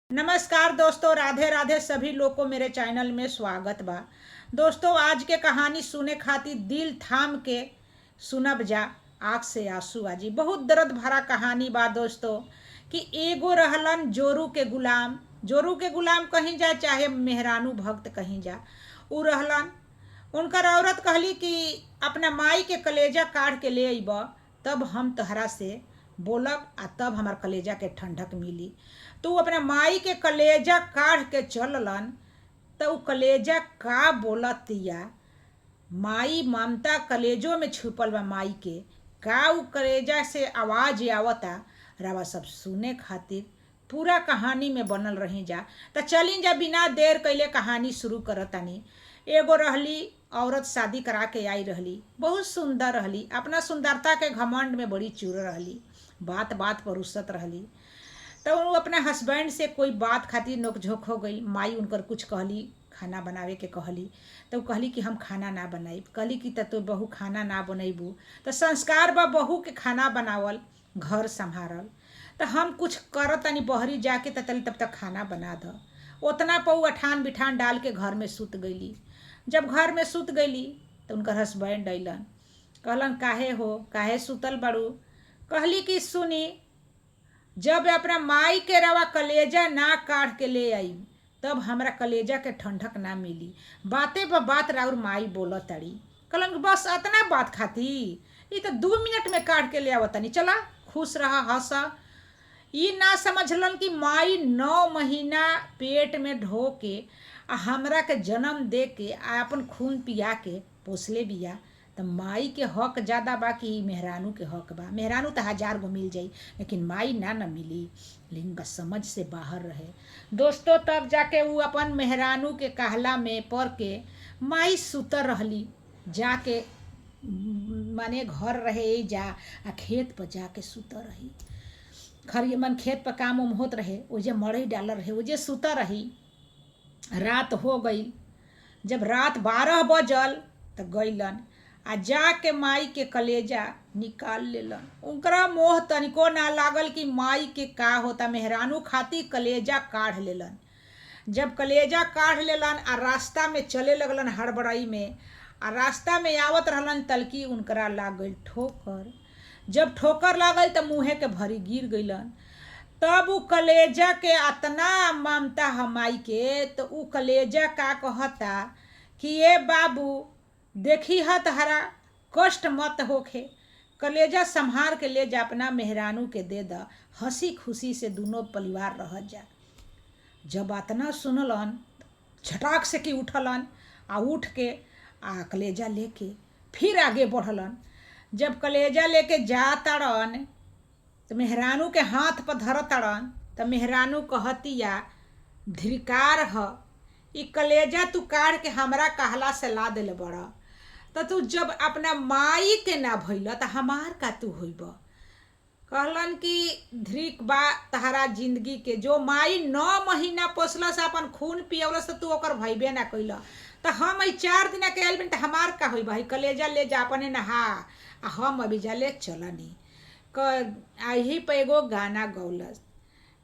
नमस्कार दोस्तों, राधे राधे। सभी लोग को मेरे चैनल में स्वागत बा। दोस्तों, आज के कहानी सुने खातिर दिल थाम के सुनब जा, आँख से आंसू आजी। बहुत दर्द भरा कहानी बा दोस्तों, कि एगो रहलन जोरू के गुलाम। जोरू के गुलाम कहीं जा चाहे मेहरानू भक्त कहीं जा, उ रहलन। उनकर औरत कहली कि अपना माई के कलेजा काढ़ के ले अइब तब हम तहरा से बोलब आ तब हमार कलेजा के ठंडक मिली। तो उ अपना माई के कलेजा काढ़ के चललन त उ कलेजा का बोलतिया। माई ममता कलेजो में छुपल बा माई के। का उ कलेजा से आवाज आवता, रवा सब सुने खातिर पूरा कहानी में बनल रही जा। त चली जा, बिना देर कैले कहानी शुरू करतानी। एगो रहली औरत, शादी करा के आई रहली। बहुत सुंदर रहली, अपना सुंदरता के घमंड में बड़ी चूर रहली, बात बात पर रुसत रहली। तो वो अपना हस्बैंड से कोई बात खातिर नोकझोंक हो गई। माई उनकर कुछ कहली, खाना बनावे के कहली, तो उ कहली कि हम खाना ना बनाइब। कहली कि त तो बहू खाना ना बनैबू तो संस्कार बा बहू के खाना बनावल, घर सम्हारल। तो हम कुछ करत तनी बहरी जाके, त तनी तब तक खाना बना द। ओतना पर उ अठान बिठान डाल के घर में सुत गईली। जब घर में सुत गईली तो उनकर हस्बैंड अइलन, कहलन काहे हो, काहे सुतल बड़ू? कहली कि सुनी, जब अपना माई के रवा कलेजा ना काढ़ के ले आई तब हमरा कलेजा के ठंडक ना मिली। बाते पर बात राउर माई बोलत ताड़ी। कहलन बस अतना बात खाती? ई तो 2 मिनट में काढ़ के ले आवतनी, चला खुश रहा, हंस। ई ना समझलन कि माई 9 महीना पेट में ढो के आ हमरा के जन्म दे के आ अपन खून पिया के पोसले बिया, त माई के हक ज़्यादा बा कि मेहरानू के हक बा? मेहरानू तो हजार गो मिल जाई, लेकिन माई ना न मिली। लेकिन उनका समझ से बाहर रहे दोस्तों। तब जाके उ अपन मेहरानू के कहला में पड़ के माई सुतर रहली जाके, माने घर रहे जा आ खेत पर जाके सुतर रही। खरी मन खेत पर काम उम होत रहे, ओजे मड़ई डालल रहे, ओजे सुतर रही। रात हो गई। जब रात 12 बजल त गईलन आ जाके माई के कलेजा निकाल लेलन। उनकरा मोह तनिको ना लागल कि माई के का होता। मेहरानू खातिर कलेजा काढ़ लेलन। जब कलेजा काढ़ लेलन आ रास्ता में चले लगलन हड़बड़ाई में, आ रास्ता में आवत रहलन तलकी उनकरा लाग गइल ठोकर। जब ठोकर लागल त मुँहे के भरी गिर गइलन। तब उ कलेजा के अतना ममता ह माई के, तो उ कलेजा का कहता कि ए बाबू, देखी ह, तहरा कष्ट मत होखे, कलेजा संभार के ले जा, अपना मेहरानू के दे द, हंसी खुशी से दोनों परिवार रह जा। जब अतना सुनलन, झटाक से कि उठलन आ उठ के आ कलेजा लेके फिर आगे बढ़लन। जब कलेजा लेके जा ताड़न तो मेहरानू के हाथ पर धर ताड़न, त मेहरानू कहतिया, धिकार ह, ई कलेजा तू काढ़ के हमरा कहला से ला देले बड़, त तू जब अपना माई के ना भइल त हमार का तू होइब? कहलन कि ध्रिक बा तहरा जिंदगी के, जो माई 9 महीना पोसलस, अपन खून पियवलस, त तू ओकर भइबे ना कइल, त हम ई 4 दिना के आइल बानी त हमार का होइब? हई कलेजा ले जा, अपने नहा आ हम अभी जाले चलनी। क यही पे एगो गाना गौलस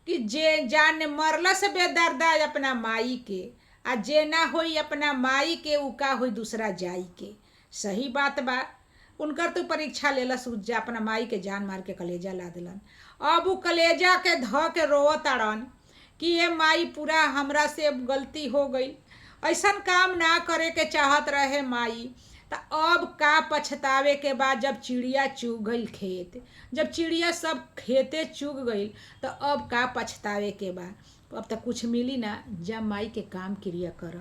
कि जे जान मरलस बेदर्दा अपना माई के, आ जे ना होई अपना माई के उ का होई दूसरा जाई के। सही बात बा। उनकर तो परीक्षा लेलस उ जा अपना माई के जान मार के कलेजा ला दिलन। अब उ कलेजा के ध के रोवताड़न कि ये माई, पूरा हमरा से गलती हो गई, ऐसन काम ना करे के चाहत रहे माई। त अब का पछतावे के बाद, जब चिड़िया चुग गईल खेत, जब चिड़िया सब खेते चुग गईल त अब का पछतावे के बा? अब तक कुछ मिली ना। जा, माई के काम क्रिया कर।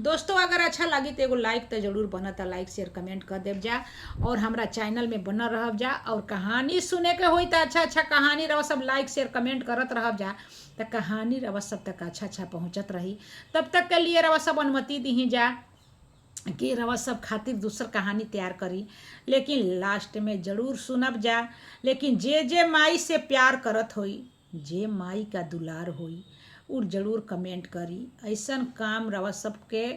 दोस्तों, अगर अच्छा लगी तो एगो लाइक तो जरूर बनता, लाइक शेयर कमेंट कर देव जा और हमरा चैनल में बनल रहब जा। और कहानी सुने के होई तो अच्छा अच्छा कहानी रह सब लाइक शेयर कमेंट करत रहब जा, त कहानी रवा सब तक अच्छा अच्छा पहुँचत रही। तब तक के लिए रवा सब अनुमति दी जा कि रवा सब खातिर दूसर कहानी तैयार करी, लेकिन लास्ट में ज़रूर सुनब जा। लेकिन जे जे माई से प्यार करत होई, जे माई का दुलार होई, उ जरूर कमेंट करी। ऐसन काम रवा सबके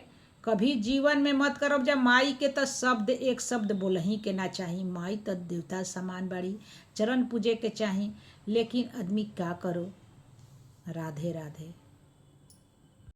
कभी जीवन में मत करब जा। माई के तो शब्द, एक शब्द बोलही के ना चाही। माई तो देवता समान बाड़ी, चरण पूजे के चाही, लेकिन आदमी का करो। राधे राधे।